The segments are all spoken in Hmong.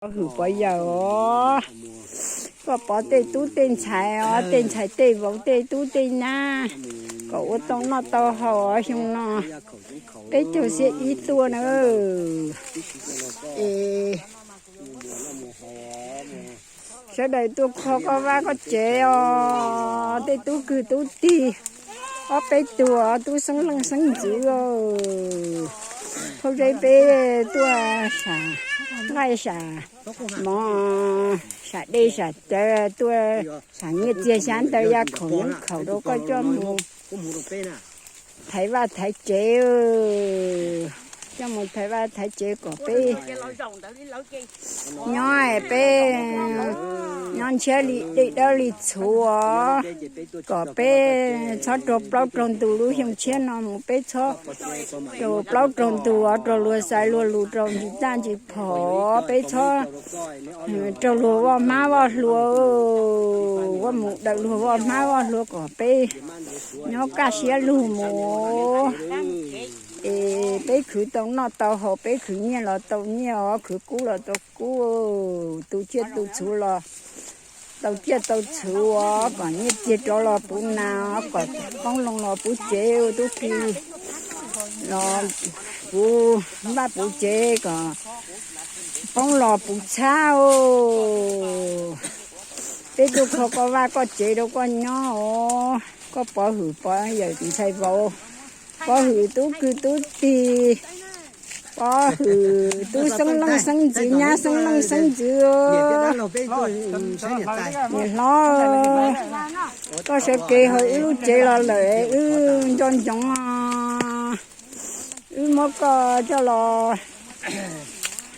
Pov hwm pov yawm os, koj pov tej tub tej ntxhais os, tej ntxhais tej vauv tej tub tej nyab, kom ua tau noj tau haus os xyoo no. Peb caug xiab ib tuaj na, es sawv daws tuaj kho koj vaj koj tsev os, tej tub kwv tub tij, ob peb tug tub xeeb leej xeeb ntxwv, phauj Zeb peb tuaj sam nqaij sam mov, sam dej sam cawv, tuaj sam nyiaj txiag xyab ntawv yaj khaum yeeb khaum rau koj coj mus thaiv vaj thaiv tsev, coj mus thaiv vaj thaiv tsev kom peb nyob, peb nyob ntshiab li dej dawb li txhuv os, kom peb txhob raug plaub raug ntug lub xyoo tshiab no mus, peb txhob raug plaub raug ntug os, raug luag xaiv luag lus, raug ntsis txaj ntsis phom, peb txhob raug luag voj hmab voj hlua, vaj mus dawm luag voj hmab voj hlua, kom peb nyob kaj siab lug mus, es peb khwv tau noj tau haus, peb khwv nyiaj los tau nyiaj os, khwv kub los tau kub, tu tsiaj tu txhuv los tau tsiaj tau txhuv os, kom nyiaj txiag rov los puv nas, kom qoob loo los puv tsev, tub ki los puv vaj puv tsev, kom poob los puv txhab os. Peb tuaj kho koj vaj koj tsev rau koj nyob os, koj pov hwm pov yawm ntxhais vauv, pov hwm tub kwv tub tij, pov hwm tub xeeb leej xeeb ntxwv, nyab xeeb leej xeeb ntxwv, niam hlob, koj sawv kev hauv wb lub tsev los lawm, wb nco ntsoov, wb muab koj coj los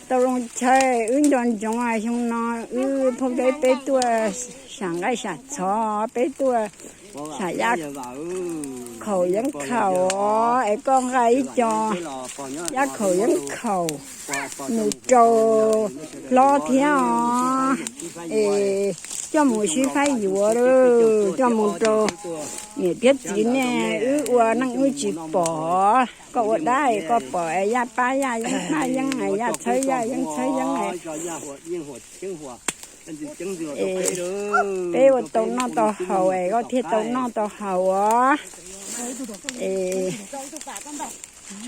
tau zoo chaw, wb nco ntsoov xyoo no wb phauj Zeb peb tuaj sam nqaij sam txhov, peb tuaj sam yaj khaum yeeb khaum, es koj nqa ib co yaj khaum yeeb khaum mus rau hlob thiab os, es coj mus sib faib yuav, coj mus rau niam thiab txiv nej, wb ua neej wb tsis pom, koj ua dab es koj pom, yaj pab yaj yeeb pab yeeb, yaj txhawb yaj yeeb txhawb yeeb, peb ua tau noj tau haus es koj thiaj tau noj tau haus os. Es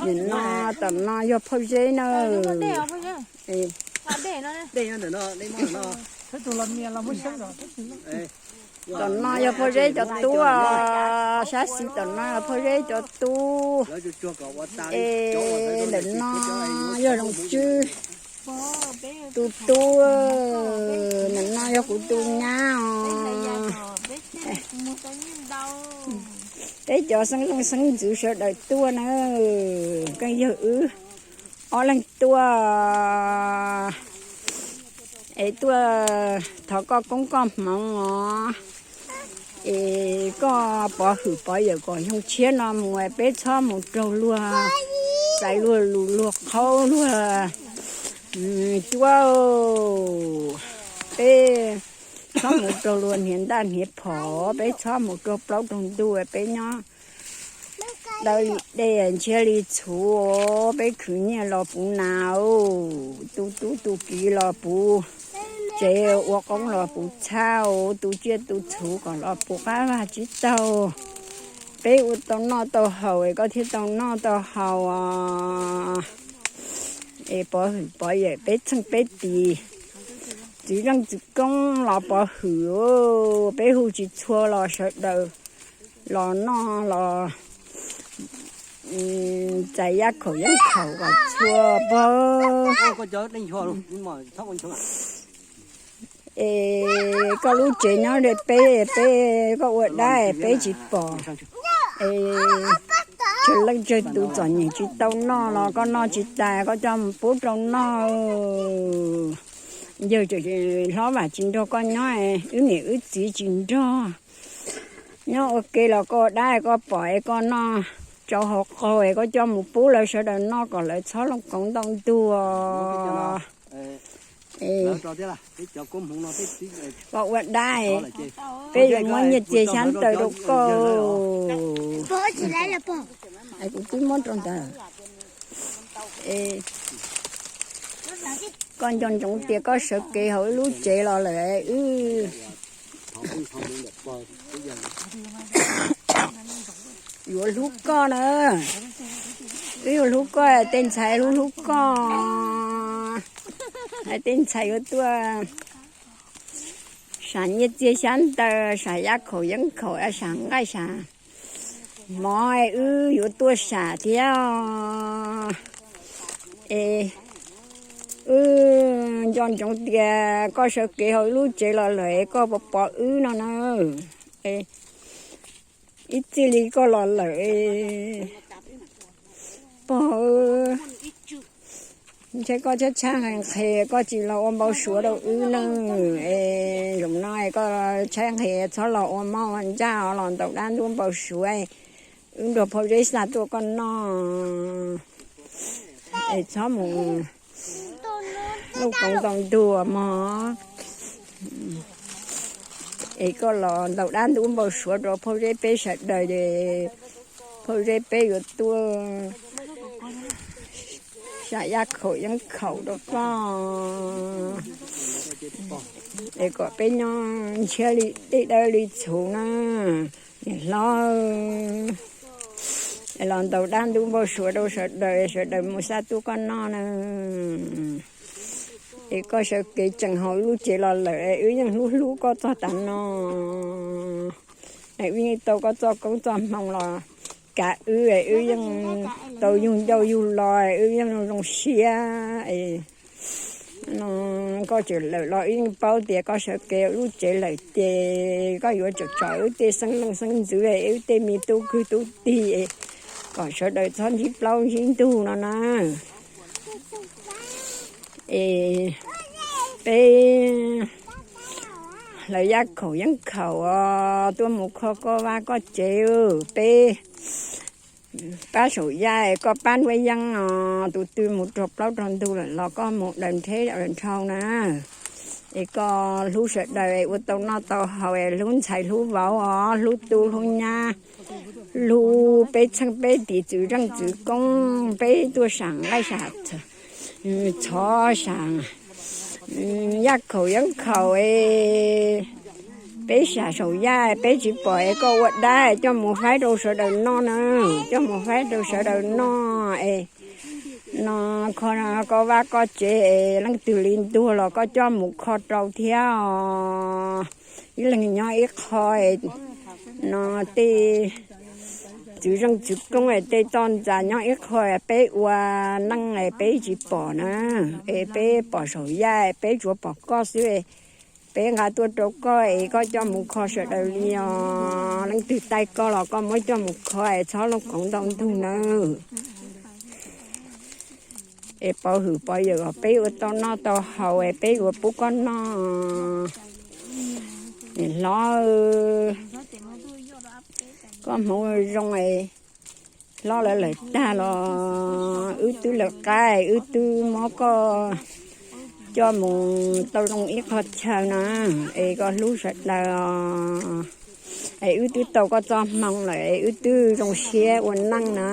nim no tom no yog phauj Zeb na. Tom no yog phauj Zeb cov tub, sab xis tom no yog phauj Zeb cov tub. Es ntawm no yog Zoov Tswb tus tub, ntawm no yog kuv tus nyab os. Peb cov xeeb leej xeeb ntxwv sawv daws tuaj na, koj yog wb ob leeg tuaj, es tuaj thov koj koob koj hmoov os. Es koj pov hwm pov yawm kom xyoo tshiab no mus peb txhob mus raug luag xaiv luag lus luag qhaub luag cuab, peb txhob mus raug luag hniav ntaj hniav phom, peb txhob mus raug plaub raug ntug, peb nyob dawb li dej ntshiab li txhuv, peb khwv nyiaj los puv nas, tu tub tu kiv los puv tsev, ua qoob los puv txhab, tu tsiaj tu txhuv kom los puv qab vag tsib taug. Peb ua tau noj tau haus es koj thiaj tau noj tau haus. Es pov hwm pov yawm peb txheej peb tis, txwv zeej txwv koob los pov hwm, peb hu tsis txhua los sawv daws los noj los txais yaj khaum yeeb khaum kom txhua pog. Es koj lub tsev nyob ze peb, peb koj ua dab peb tsis pom. Es tsawg leej tsawg tus txom nyem tsis tau noj los koj noj tsis tas koj coj mus pub rau noj. Yawg hlob vam tsis nrog koj nyob, wb niam wb txiv tsis nrog nyob ua ke los koj ua dab koj pom es koj noj tsau hauv qaug es koj coj mus pub lawv sawv daws noj kom lawv txhob looj koov ntau ntuag. Koj ua dab, peb yuav muab nyiaj txiag xyab ntawv rau koj. Kuv twb muab rau ntawd. Koj nco ntsoov tias koj sawv kev hauv wb lub tsev los lawm, wb yuav hlub koj na. Wb yuav hlub koj, tej ntxhais hlub hlub koj. Tej ntxhais yuav tuaj sam nyiaj txiag xyab ntawv, sam yaj khaum yeeb khaum, sam nqaij sam mov, wb yuav tuaj sam thiab. Es wb nco ntsoov tias koj sawv kev hauv wb lub tsev los lawm, koj pov pov wb no na. Ib txij li koj los lawm, pog, ntshe koj tshaib tshaib nqhis nqhis, koj tsis los ua npau suav rau wb ne. Es zaum no koj tshaib nqhis txhob los ua mob ua ntsaj, los ntaus dab ntub npau suav, wb nrog Phauj Zeb xa tuaj koj noj. Es txhob mus lub koov tau ntug mog. Es koj los ntaus dab ntub npau suav rau Phauj Zeb peb sawv daws, Phauj Zeb peb yuav tuaj sam yaj khaum yeeb khaum rau koj, es kom peb nyob ntshiab li dej dawb li txhuv na, niam hlob. Es los ntaus dab ntub npau suav rau sawv daws, sawv daws mus xa tuaj koj noj na. Es koj sawv kev tseem hauv wb lub tsev los lawm, wb yeej hlub hlub koj txog tav no. Wb yeej tau koj txoj koob txoj hmoo los kav wb, wb yeej tau yug ncauj yug lo, wb yeej zoo siab. No koj tseem lawm los wb yeej paub tias koj sawv kev lub tsev lawm ces koj yuav tsum tsom wb tej xeeb leej xeeb ntxwv, wb tej me tub kwv tub tij, kom sawv daws txhob ntsib plaub ntsib ntug no na. Es peb hlawv yaj khaum yeeb khaum tuaj mus kho koj vaj koj tsev, peb pab saum yaj, koj pab nruab yeeb no. Tus twg mus rau plaub rau ntug lawm los koj mus daws nrheb daws nrhau na. Es koj hlub sawv daws es ua tau noj tau haus, es hlub ntxhais hlub vauv os, hlub tub hlub nyab, hlub peb txheej peb tim txwv zeej txwv koob, peb tuaj sam nqaij sam txhov sam yaj khaum yeeb khaum, peb sam saum yaj peb tsis pom es koj ua dab coj mus faib rau sawv daws noj na, coj mus faib rau sawv daws noj es no kho koj vaj koj tsev es leej twg li ntuag los koj coj mus kho rau thiab os. Ib leeg nyob ib qho no tej txwv zeej txwv koob es tej toj ntxas nyob ib qho, peb ua neej es peb tsis pom na, es peb pom saum yaj peb tsuas pom koj xwb. Peb nqa tuaj rau koj es koj coj mus kho sawv daws li os. Leej twg taij koj los koj muab coj mus kho es txhob lub koov ntau ntug nawb. Es pov hwm pov yawm os, peb ua tau noj tau haus es peb yuav pub koj noj. Niam hlob, koj hmoov zoo es hlob lawv lawm tag los wb twb lawv qab, wb twb muab koj coj mus tau zoo ib qho chaw na, es koj hlub sawv daws os. Es wb twb tau koj txoj hmoo lawm es wb twb zoo siab ua neej na.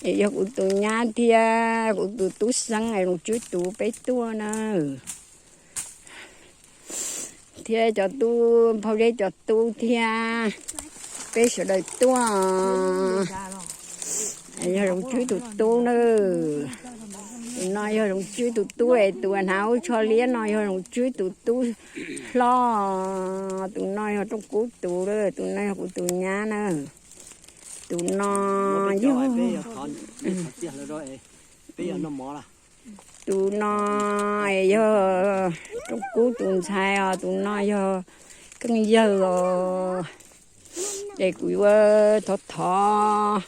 Es yog kuv tus nyab thiab kuv tus tub Xeeb es Loos Tswb tus peb tuaj na, thiab cov tub Phauj Zeb cov tub thiab peb sawv daws tuaj. Yog Loos Tswb tus tub na, tus no yog Loos Tswb tus tub es tus hnav ub tsho liab no yog Loos Tswb tus tub hlob. Tus no yog Rooj Kub tus, tus no yog kuv tus nyab na. Tus no yog, tus no yog Rooj Kub tus ntxhais os, tus no yog Keeb Yawg os. Es kuv yuav thov thov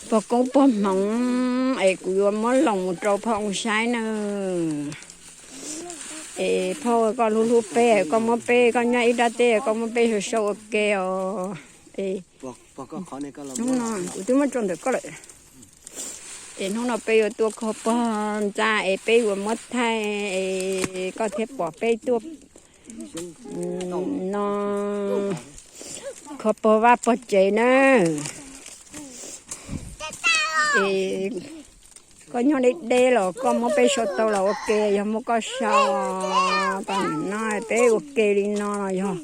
pog koob pog hmoov es kuv yuav muab loos mus rau phauj saib na. Es phauj, koj hlub hlub peb, koj muab peb, koj nyob ib rab teb koj muab peb sau sau ua ke os. Es hnub no kuv twb muab tso ntawm koj lawm. Es hnub no peb yuav tuaj kho pog ntxa es peb yuav muab thaij es koj thiaj pom peb tuaj no, kho pog vaj pog tsev na. Es koj nyob deb deb los koj muab peb sau tau los ua ke, yog muab koj sau tau nim no peb ua ke li no los yog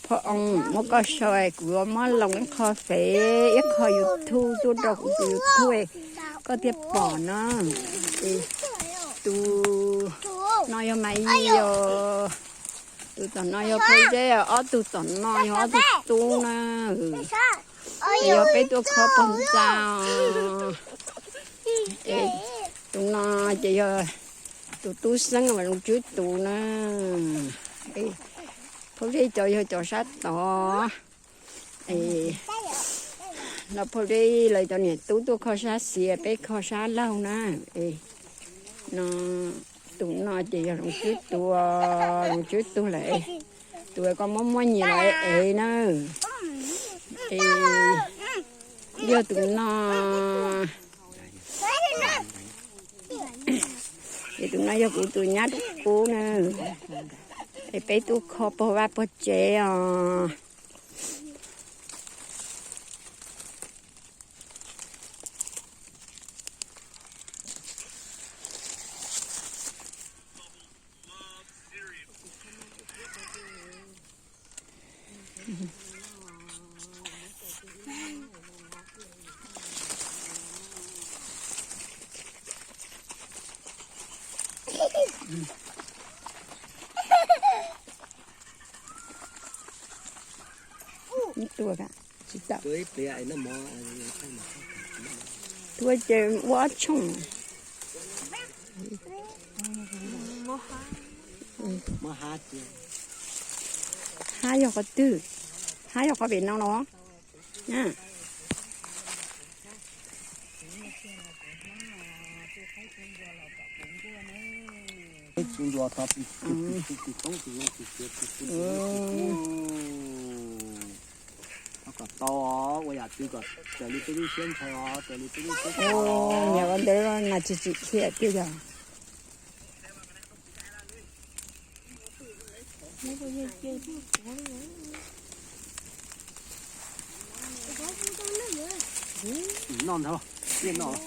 phoj oo muab koj sau, kuv yuav muab loo ib qho fev ib qho YouTube tuaj rau kuv tus YouTube, koj thiaj pom na. Tus no yog Maiv Yis, tus tom no yog Phauj Zeb, ob tug tom no yog ob tug tub na. Yog peb tuaj kho pog ntxa. Tus no ces yog tus tub xeeb uas zoo tswb tus na. Phauj Zeb cov yog cov sab tod. No Phauj Zeb lawv cov niam tub tuaj kho sab xiav, peb kho sab laug na. No tus no ces yog zoo tswb tus, zoo tswb tus lawm. Tus koj muab muab nyias los ev na. Yog tus no, es tus no yog kuv tus nyab rau qub na. Es peb tuaj kho pog vaj pog tsev os. Tua tsis tau. Tua ces ua ob tshooj. Hab yog qhov twg? Hab yog qhov pem no los? Kom tau ua yam twg kom raws li peb lub siab ntshaw, raws li peb lub siab. Nyob ua ntawd mas tsis tsim thiab tiag yog. Noj ntag, noj.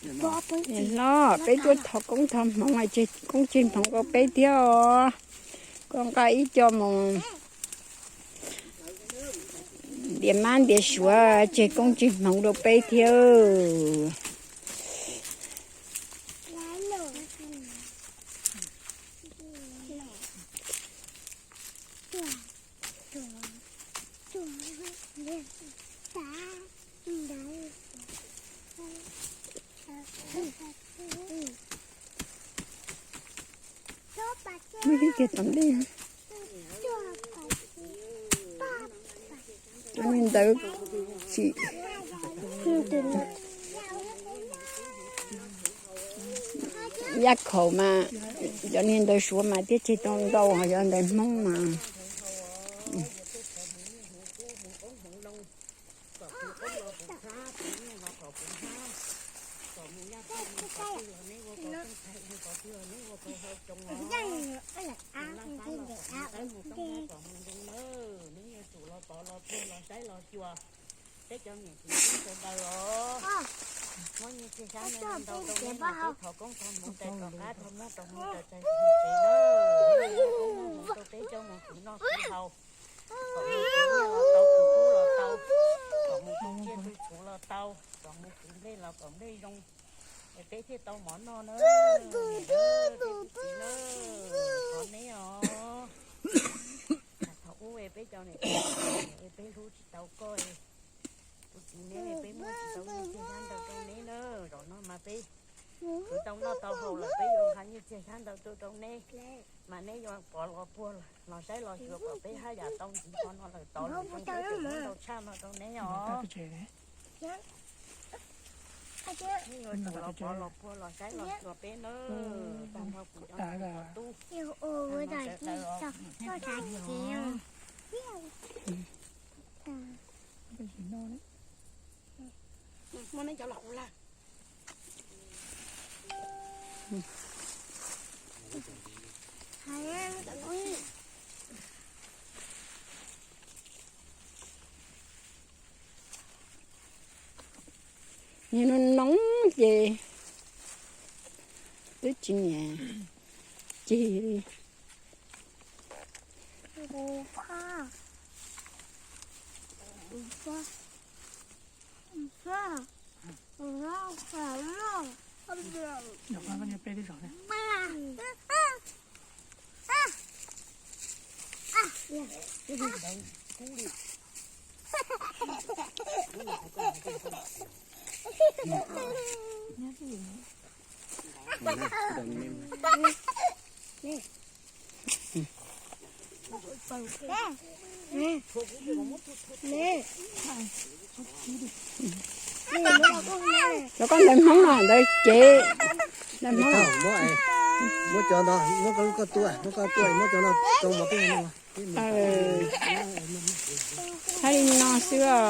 Niam hlob, peb tuaj thov koob thov hmoov, tseg koob tseg hmoov rau peb thiab os. Koj nqa ib co mus ntiav mab ntiav suav, tseg koob tseg hmoov rau peb thiab. Muaj ib tug tom ntej, cov niag ntawd tsis, yaj khaum mas, cov niag ntawd suav mas thiaj tseg tau ntau, ho cov ntawd hmoob mas. Peb cov niam txiv sawv daws os, muab nyiaj txiag xyab ntau rau nej, peb thov koob thov hmoov, tais tom qab thov muab tau mus raws txais txog tsev na. Peb coj mus khwv noj khwv haus, kom mus khwv nyiaj los tau, khwv kub los tau, kom mus tu tsiaj tu txhuv los tau, kom mus khwv nplej los kom nplej zoo, es peb thiaj tau mov noj na. Kuv txiv na, thov neb os. Thaum ub peb cov niam txiv, peb hlub tsis tau koj, kuv txiv neb, peb muab tsis tau nyiaj txiag xyab ntau rau neb na. Zaum no mas peb khwv tau noj tau haus lawm, peb yuav nqa nyiaj txiag xyab ntau tuaj rau neb, mas neb yuav pov los puag los saib los xyuas kom peb haj yam tau ntxiv qhov no lawm tod lawm, peb tseem muab ntau tshaj no rau neb os. Neb yuav tsum los pov los puag los saib los xyuas peb nawb, tag nrho kuv cov niam cov tub sawv daws os. Muab neb cov los kuv laj. Niag no noo ces twb tsis niam cig li. Rau koj ntawv Hmoob no, ntawv cev, ntawv Hmoob. Muab cov no, muab koj lub koj tuaj, muab koj tuaj, muab cov no rau mov peb no. Hais li no xwb.